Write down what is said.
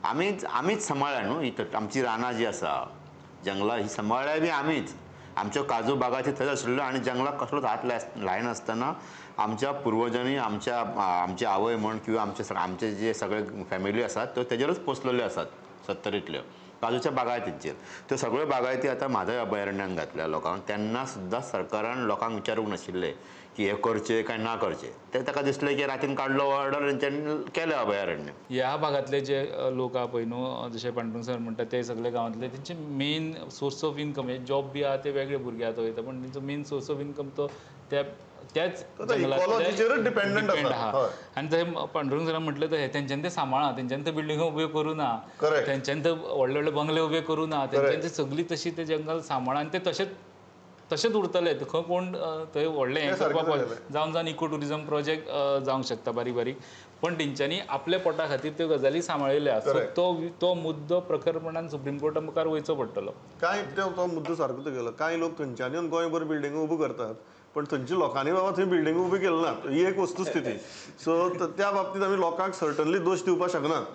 आमीच आमीच सांबाळ्ळ्या न्हू ही आमची रानां जी आसा, जंगलां ही सांबाळ्ळ्या बी आमीच. आमच्यो काजू बागाची थंय आशिल्ल्यो आनी जंगलाक कसलोच हात लायनासतना आमच्या पुर्वजांनी, आमच्या आमची आवय म्हण किंवा आमचे आमचे जे सगळे फॅमिली आसात त्यो तेजेरूच पोसलेल्यो आसात. सत्तरींतल्यो काजूच्या बागायतींचेर त्यो सगळ्यो बागायती आतां म्हादय अभयारण्यान घातल्या लोकांक. तेन्ना सुद्दां सरकारान लोकांक विचारूंक नाशिल्लें की हें करचें काय ना करचें. ते ताका दिसलें की रातीन काडलो ऑर्डर, तेंच्यांनी केलें अभयारण्य. ह्या भागांतले जे लोक आहा पळय न्हू, जशे पांडुरंग सर म्हणटा, ते सगळे गांवांतले, तेंचे मेन सोर्स ऑफ इन्कम, हे जॉब बी आहा ते वेगळे भुरगे आतां वयता, पण तेंचो मेन सोर्स ऑफ इन्कम तो त्या त्याच इकॉलॉजीचेरच डिपेंडंट डिपेंड आसा. आहा. आनी थंय पांडुरंग सरान म्हटलें तशें तेंच्यांनी तें सांबाळा, तेंच्यांनी ते बिल्डिंगो उब्यो करूं ना, तेंच्यांनी ते व्हडले व्हडले बंगले उबे करूं ना, तेंच्यांनी ते सगळी तशी ते जंगल सांबाळा आनी ते तशेंच तशेंच उरतले. खंय कोण थंय व्हडलें हें करपाक जावन जावन इको ट्युरिजम प्रोजेक्ट जावंक शकता बारीक बारीक, पण तेंच्यांनी आपल्या पोटा खातीर त्यो गजाली सांबाळिल्ल्यो आसा. सो तो तो मुद्दो प्रखरपणान सुप्रीम कोर्टा मुखार वयचो पडटलो. कांय तो मुद्दो सारको तो गेलो. कांय लोक थंयच्यान येवन गोंयभर बिल्डिंगो उब्यो करतात, पण थंयच्या लोकांनी बाबा थंय बिल्डिंगो उब्यो केले नात, ही एक वस्तुस्थिती. सो त्या बाबतींत आमी लोकांक सर्टनली दोश दिवपाक शकनात.